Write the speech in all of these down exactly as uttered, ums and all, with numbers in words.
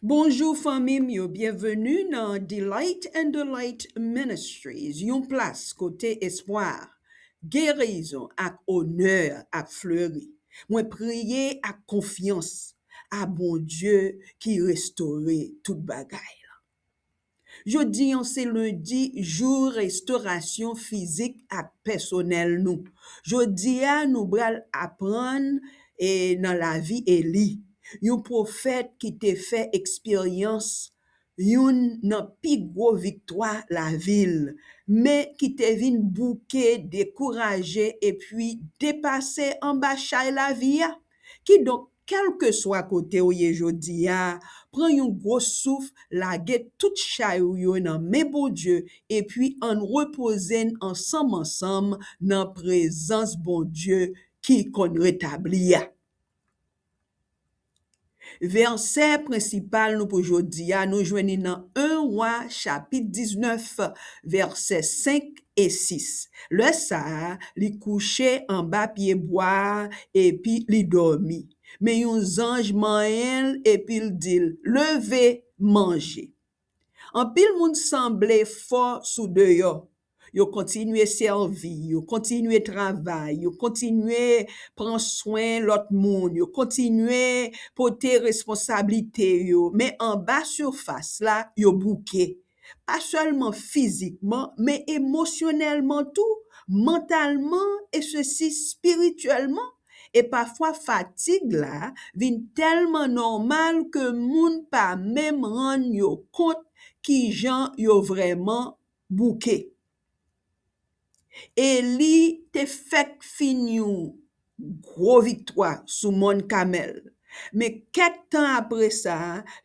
Bonjou fanmi m yo, byenveni nan Delight and Delight Ministries, yon plas kote espwa, gerizon ak onè ap fleri. Mwen priye ak konfyans a Bondye ki restore tout bagay la. Jodi an se lendi, jou restorasyon fizik ak pèsonèl nou. Jodi a, nou pral aprann e nan lavi Eli, yon pwofèt ki te fè eksperyans youn nan pi gwo viktwa lavi l, men ki te vin bouke, dekouraje epi depase anba chay lavi a. Kidonk, kèlkeswa kote w ye jodi a, pran yon gwo souf, lage tout chay ou yo nan men Bondye, epi ann repoze n ansanm ansanm nan prezans Bondye ki konn retabli a. Vèsè prensipal nou pou jodi a, nou jwenn li nan en Wa chapit diznèf, vèsè senk e sis. Lè sa a, li kouche anba pyebwa a epi li dòmi. Men yon zanj manyen l epi l di l, "Leve, manje." Anpil moun sanble fò sou deyò. Yo kontinye sèvi, yo kontinye travay, yo kontinye pran swen lòt moun, yo kontinye pote responsablite yo, men anba sifas la, yo bouke. Pa sèlman fizikman, men emosyonèlman tou, mantalman, e sesi espirityèlman. E pafwa fatig la vin tèlman nòmal ke moun pa menm rann yo kont kijan yo vrèman bouke. Eli te fèk fin yon gwo viktwa sou Mòn Kamèl. Men kèk tan apre sa,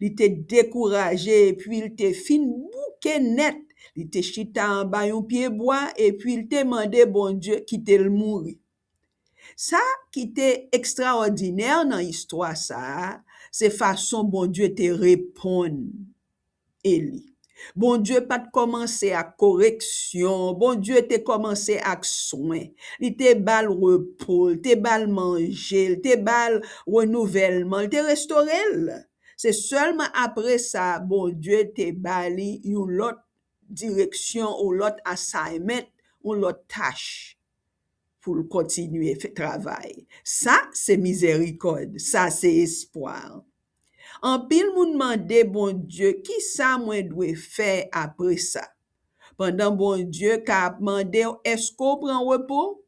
li te dekouraje epi l te fin bouke nèt. Li te chita anba yon pyebwa epi l te mande Bondye kite l mouri. Sa ki te ekstraòdinè nan istwa sa a, se fason Bondye te reponn Eli. Bondye pa t kòmanse ak koreksyon, Bondye te kòmanse ak swen. Li te ba l repo, li te ba l manje, li te ba l renouvèlman, li te restore l. Se sèlman apre sa, Bondye te ba li yon lòt direksyon, yon lòt assignment, yon lòt tach pou l kontinye fè travay. Sa se mizerikòd, sa se espwa. Anpil moun mande Bondye, "Kisa mwen dwe fè apre sa?" Pandan Bondye ka ap mande w, "Èske w pran repo?"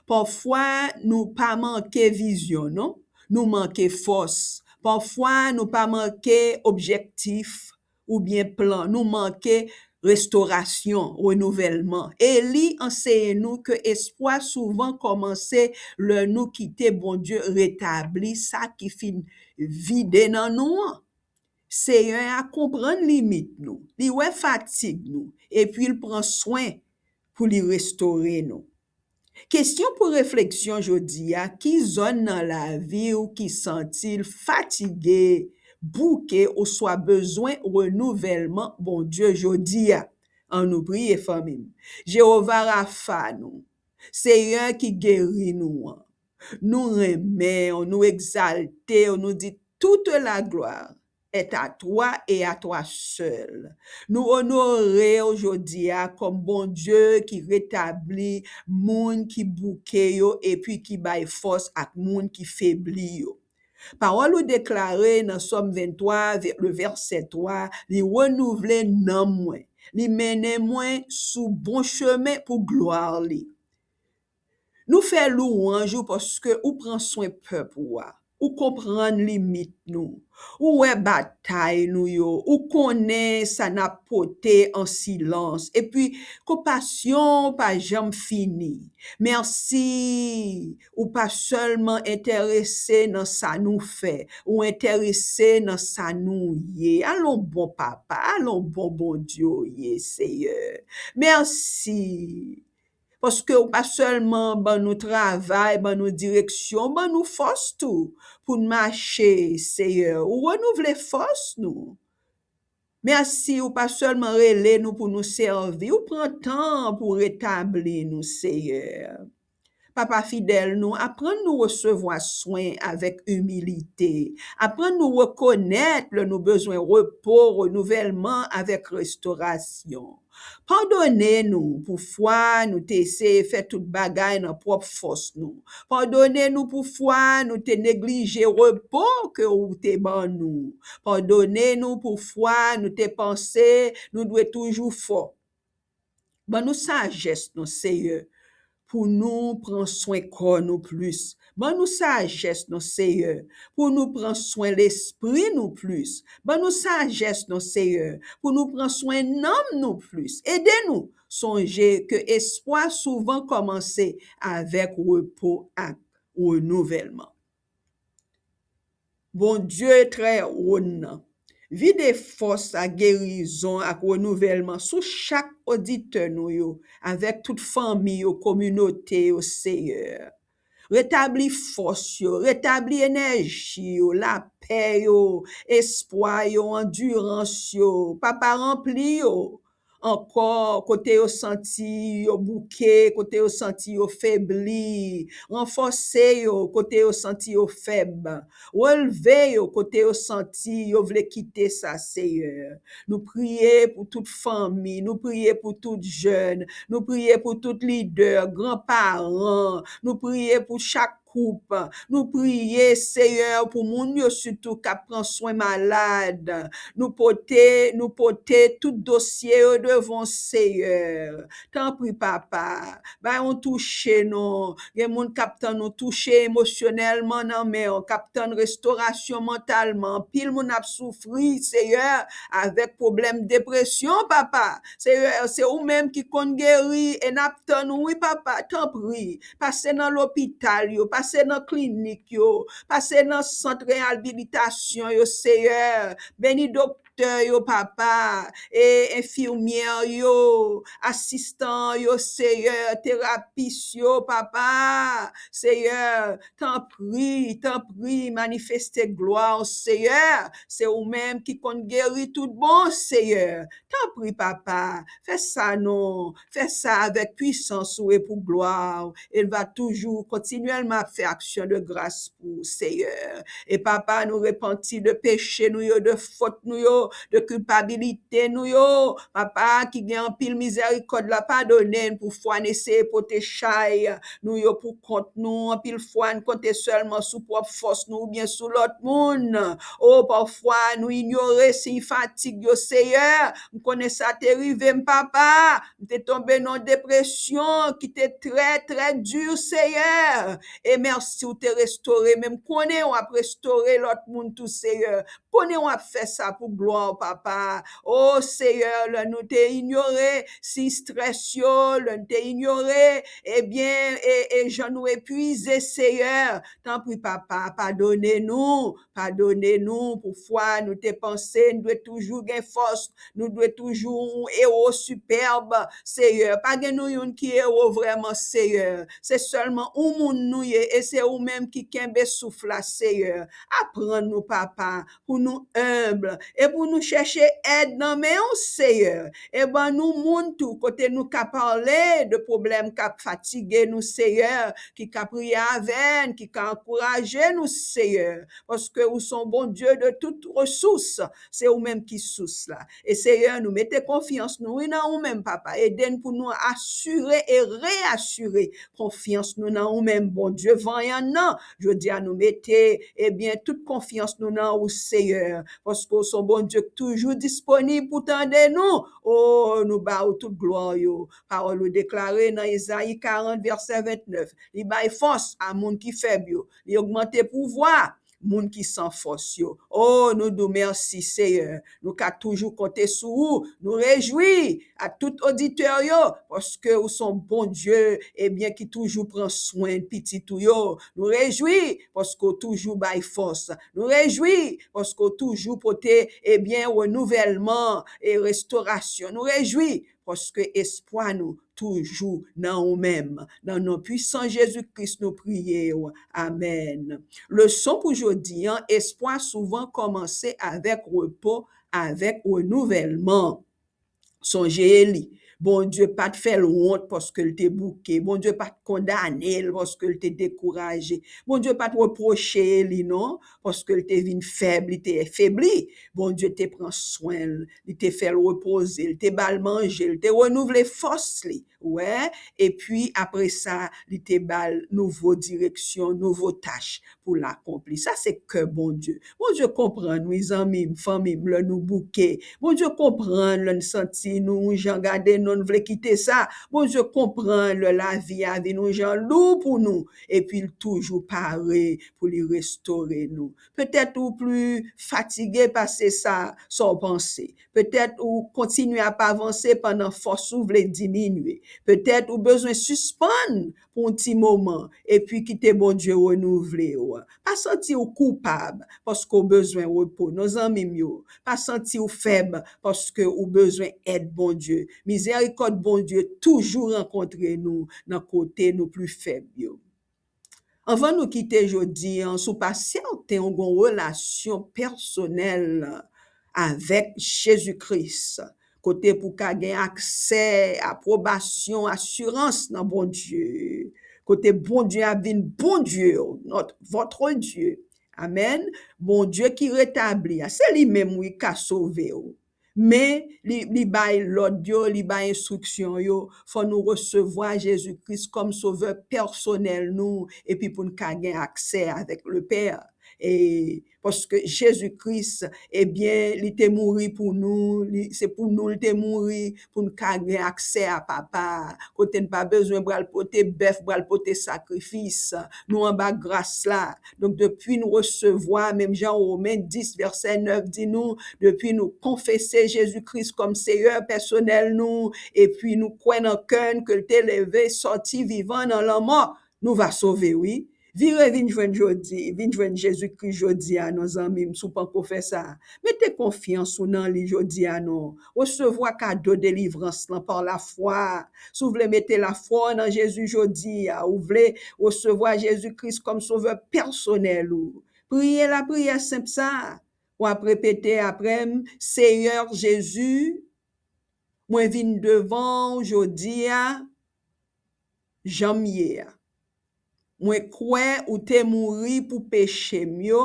Pafwa, nou pa manke vizyon, non. Nou manke fòs. Pafwa, nou pa manke objektif oubyen plan. Nou manke restorasyon, renouvèlman. Eli anseye nou ke espwa souvan kòmanse lè nou kite Bondye retabli sa ki fin vide nan nou an. Seyè a konprann limit nou, li wè fatig nou, epi l pran swen pou li restore nou. Kesyon pou refleksyon jodi a, ki zòn nan lavi w ki santi l fatige, bouke, oswa bezwen renouvèlman Bondye jodi a? Ann nou priye, fanmi m. Jewova Rafa nou, Seyè ki geri nou an, nou renmen w, nou egzalte w, nou di, "Toute la gloire est à toi et à toi seul." Nou onore w jodi a kòm Bondye ki retabli moun ki bouke yo epi ki bay fòs ak moun ki febli yo. Pawòl ou deklare nan Sòm venntwa, vè-, le vèsè twa, li renouvle nanm mwen. Li mennen mwen sou bon chemen pou glwa li. Nou fè lwanj ou paske ou pran swen pèp ou a. Ou konprann limit nou. Ou wè batay nou yo. Ou konnen sa n ap pote an silans. Epi, konpasyon w pa janm fini. Mèsi. Ou pa sèlman enterese nan sa nou fè. Ou enterese nan sa nou ye. Al on bon papa. Al on bon Bondye w ye, Seyè. Mèsi. Paske ou pa sèlman ban nou travay, ban nou direksyon, ban nou fòs tou pou n mache, Seyè. Ou renouvle fòs nou. Mèsi, ou pa sèlman rele nou pou nou sèvi, ou pran tan pou retabli nou, Seyè. Papa fidèl nou, aprann nou resevwa swen avèk imilite. Aprann nou rekonèt lè nou bezwen repo, renouvèlman avèk restorasyon. Padone nou pou fwa nou te eseye fè tout bagay nan pwòp fòs nou. Padone nou pou fwa nou te neglije repo ke ou te ban nou. Padone nou pou fwa nou te panse nou dwe toujou fò. Ban nou sajès nou, Seyè, pou nou pran swen kò nou plis. Ban nou sajès nou, Seyè, pou nou pran swen lespri nou plis. Ban nou sajès nou, Seyè, pou nou pran swen nanm nou plis. Ede nou sonje ke espwa souvan kòmanse avèk repo ak renouvèlman. Bondye trè wo nan, vide fòs ak gerizon ak renouvèlman sou chak oditè nou yo, avèk tout fanmi yo, kominote yo, Seyè. Retabli fòs yo, retabli enèji yo, lapè yo, espwa yo, andirans yo. Papa, ranpli yo ankò kote yo santi yo bouke, kote yo santi yo febli. Ranfòse yo kote yo santi yo fèb. Relve yo kote yo santi yo vle kite sa, Seyè. Nou priye pou tout fanmi, nou priye pou tout jèn, nou priye pou tout lidè, gran paran, nou priye pou chak koup. Nou priye, Seyè, pou moun yo sitou k ap pran swen malad. Nou pote, nou pote tout dosye yo devan w, Seyè. Tanpri, Papa, bay yon touche non. Gen moun k ap tann yon touche emosyonèlman nan men w, k ap tann restorasyon mantalman. Anpil moun ap soufri, Seyè, avèk pwoblèm depresyon, Papa. Seyè, se ou menm ki konn geri e n ap tann ou, wi, Papa. Tanpri, pase nan lopital yo, pase nan klinik yo, pase nan sant reyabilitasyon yo, Seyè. Beni doktè yo, Papa, e enfimyè yo, asistan yo, Seyè, terapis yo, Papa. Seyè, tanpri, tanpri, manifeste glwa w, Seyè. Se ou menm ki konn geri tout bon, Seyè. Tanpri, Papa, fè sa non, fè sa avèk pwisans ou e pou glwa w. El va toujou kontinyèlman ap fè aksyon de gras pou ou, Seyè. E Papa, nou repanti de peche nou yo, de fòt nou yo, de kilpabilite nou yo. Papa, ki gen anpil mizèrikòd la, padone n pou fwa n eseye pote chay nou yo pou kont nou. Anpil fwa, n konte sèlman sou pwòp fòs nou oubyen sou lòt moun. O, pafwa, nou inyore siy fatig yo, Seyè. M konnen sa te rive m, Papa. M te tonbe nan yon depresyon ki te trè, trè di, Seyè. E mèsi, ou te restore m. M konnen w ap restore lòt moun tou, Seyè. Konnen w ap fè sa pou glwa w, Papa. O Seyè, lè nou te inyore siy estrès yo, lè nou te inyore, ebyen, e, e jan nou epuize, Seyè, tanpri, Papa, padone nou, padone nou pou fwa nou te panse n dwe toujou gen fòs, nou dwe toujou yon ewo sipèb, Seyè. Pa gen nou youn ki ewo vrèman, Seyè. Se sèlman yon moun nou ye, e se ou menm ki kenbe souf la, Seyè. Aprann nou, Papa, pou nou enb e pou nou chèche èd nan men w, Seyè. E ban nou moun tou kote nou ka pale de pwoblèm k ap fatige nou, Seyè, ki ka priye avè n, ki ka ankouraje nou, Seyè, paske ou se yon Bondye de tout resous. Se ou menm ki sous la. E Seyè, nou mete konfyans nou, wi, nan ou menm, Papa. Ede n pou nou asire e reyasire konfyans nou nan ou menm, Bondye vanyan nan. Jodi a, nou mete, ebyen, tout konfyans nou nan ou, Seyè, paske w se yon Bondye k toujou disponib pou tande nou. O, nou ba ou tout glwa yo. Pawòl ou deklare nan Ezayi karant, vèsè vennèf, li bay fòs a moun ki fèb yo, li ogmante pouvwa moun ki san fòs yo. O, nou di w mèsi, Seyè. Nou ka toujou konte sou ou. Nou rejwi a tout oditè yo, paske ou se yon Bondye, ebyen, ki toujou pran swen pitit ou yo. Nou rejwi paske w toujou bay fòs. Nou rejwi paske w toujou pote, ebyen, renouvèlman e restorasyon. Nou rejwi paske espwa nou toujou nan ou menm. Nan non pwisan Jezi Kris nou priye w. Amèn. Leson pou jodi an, espwa souvan kòmanse avèk repo, avèk renouvèlman. Sonje Eli, Bondye pa t fè l wont paske l te bouke. Bondye pa t kondane l paske l te dekouraje. Bondye pa t repwoche li non, paske l te vin fèb, li te febli. Bondye te pran swen l, li te fè l repoze, li te ba l manje, li te renouvle fòs li. Wè, epi apre sa, li te ba l nouvo direksyon, nouvo tach pou l akonpli. Sa se kè Bondye. Bondye konprann, wi, zanmi m, fanmi m, lè nou bouke. Bondye konprann lè n santi nou yon jan, gade nou, n vle kite sa. Bondye konprann lè lavi a vin yon jan lou pou nou, epi l toujou pare pou li restore nou. Petèt ou pli fatige pase sa, sa w panse. Petèt ou kontinye ap avanse pandan fòs ou vle diminye. Petèt ou bezwen sispann pou yon ti moman, epi kite Bondye renouvle w. Pa santi w koupab paske w bezwen repo. Non, zanmi m yo, pa santi w fèb paske ou bezwen èd Bondye. Mizèrikòd Bondye toujou rankontre nou nan kote nou pli fèb yo. Anvan nou kite jodi a, si w pa sèten w gen yon relasyon pèsonèl avèk Jezi Kris, kote pou w ka gen aksè, apwobasyon, asirans nan Bondye, kote Bondye ap vin Bondye w, notre, votre Dieu. Amèn. Bondye ki retabli a, se li menm, wi, ka sove w. Men, li, li bay lòd yo, li bay enstriksyon yo. Fò nou resevwa Jezi Kris kòm Sovè pèsonèl nou, epi pou n ka gen aksè avèk Lepè. E paske Jezi Kris, ebyen, li te mouri pou nou, li, se pou nou li te mouri, pou n ka gen aksè a Papa a, kote n pa bezwen pral pote bèf, pral pote sakrifis. Nou anba gras la. Donk, depi n resevwa, menm jan Women dis, vèsè nèf di nou, depi nou konfese Jezi Kris kòm Seyè pèsonèl nou, epi nou kwè nan kè n ke l te leve sòti vivan nan lanmò, nou va sove, wi. Vire vin jwenn jodi, vin jwenn Jezi Kris jodi a, non, zanmi m, si w panko fè sa. Mete konfyans ou nan li jodi a, non. Resevwa kado delivrans lan pa lafwa. Si w vle mete lafwa w nan Jezi jodi a, ou vle resevwa Jezi Kris kòm Sovè pèsonèl ou, priye lapriyè senp sa a. W ap repete apre m, Seyè Jezi, mwen vin devan w jodi a, jan m ye a. Mwen kwè ou te mouri pou peche m yo,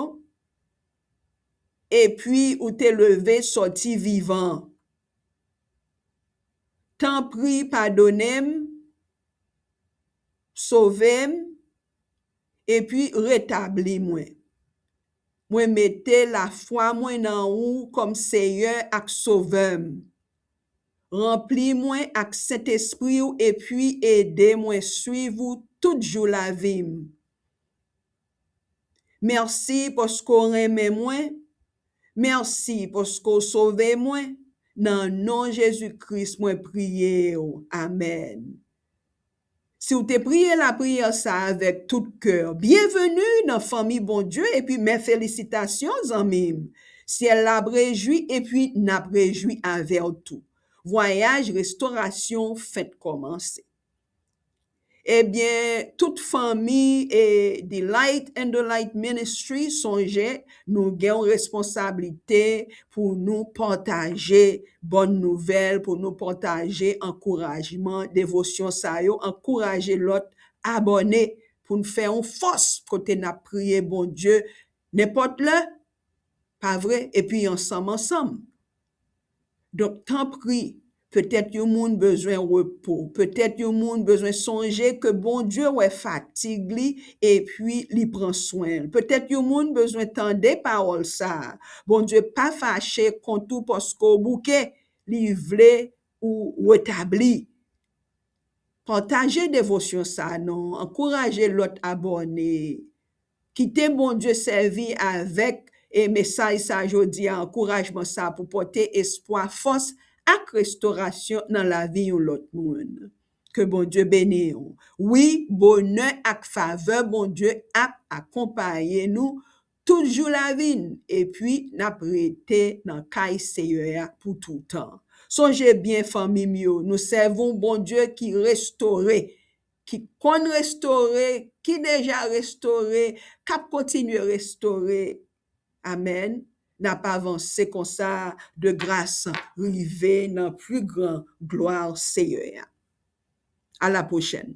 epi ou te leve sòti vivan. Tanpri, padone m, sove m, epi retabli mwen. Mwen mete lafwa mwen nan ou kòm Seyè ak Sovè m. Ranpli mwen ak Sentespri w epi ede mwen swiv ou tout jou lavi m. Mèsi paske w renmen mwen. Mèsi paske w sove mwen. Nan non Jezi Kris, mwen priye w. Amèn. Si w te priye lapriyè sa a avèk tout kè, byenveni nan fanmi Bondye epi mè felisitasyon, zanmi m. Syèl la ap rejwi epi n ap rejwi avè w tou. Vwayaj restorasyon fenk kòmanse. Ebyen, tout fanmi e The Light and the Light Ministry, sonje, nou gen yon responsablite pou nou pataje bòn nouvèl, pou nou pataje ankourajman, devosyon sa yo, ankouraje lòt abòne pou n fè yon fòs kote n ap priye Bondye nenpòt lè, pa vre? Epi ansanm, ansanm. Donk, tanpri, petèt yon moun bezwen repo, petèt yon moun bezwen sonje ke Bondye wè fatig li epi li pran swen l. Petèt yon moun bezwen tande pawòl sa a. Bondye pa fache kont ou paske w bouke, li vle ou retabli. Pataje devosyon sa a non, ankouraje lòt abòne. Kite Bondye sèvi avèk e mesaj sa jodi a, ankourajman sa pou pote espwa, fòs ak restorasyon nan lavi yon lòt moun. Ke Bondye beni w. Wi, bonè ak favè Bondye ap akonpaye nou tout jou lavi n, epi n ap rete nan kay Seyè a pou toutan. Sonje byen, fanmi m yo, nou sèvi yon Bondye ki restore, ki konn restore, ki deja restore, k ap kontinye restore. Amèn. n ap avanse konsa de gras rive nan pli gran glwa Seyè a. A la pwochèn.